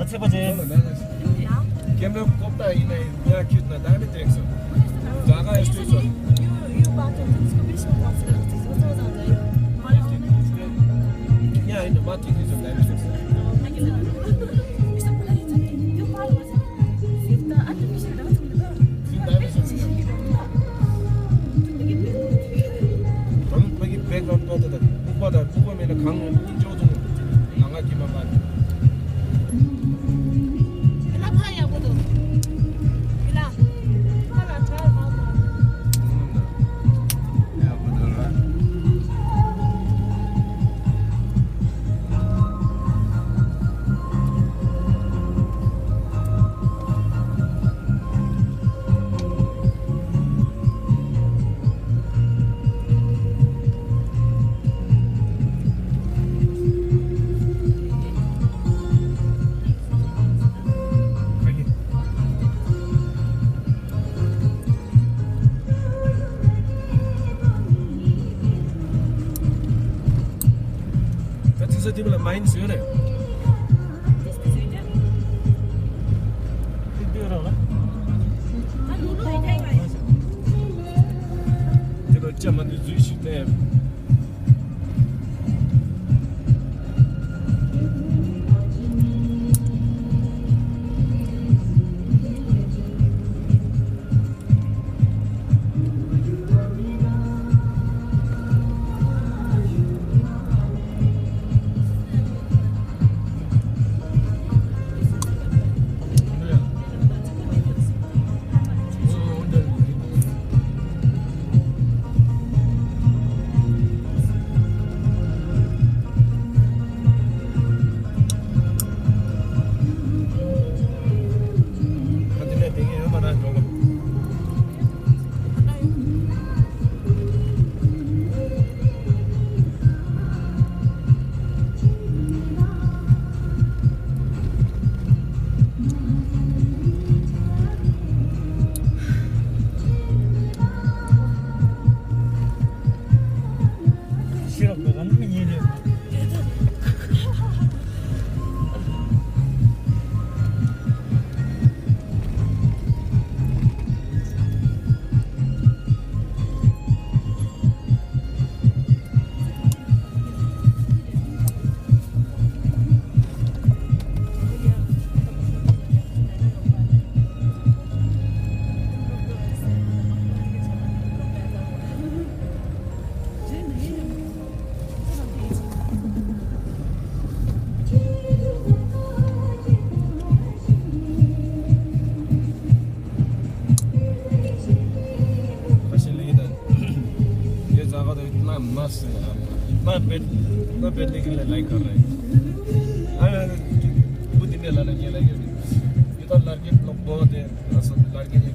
अच्छे बजे क्यामेरा कोप्टा यिनै यहाँ खिच्न दामी देख्छ जग्गा यस्तै छ यहाँ होइन माथि खिच्न दामी देख्छ 거기 백그라운드 빠져다 오빠다 오빠면 강은 운조도 나가기만 만 तिमीलाई माइन्स हो नि这个这么的最实在。मस्त इतना बैठने के लिए लाइक कर रहे हैं बुद्धि में लाने के लिए ये तो लड़के लोग बहुत है लड़के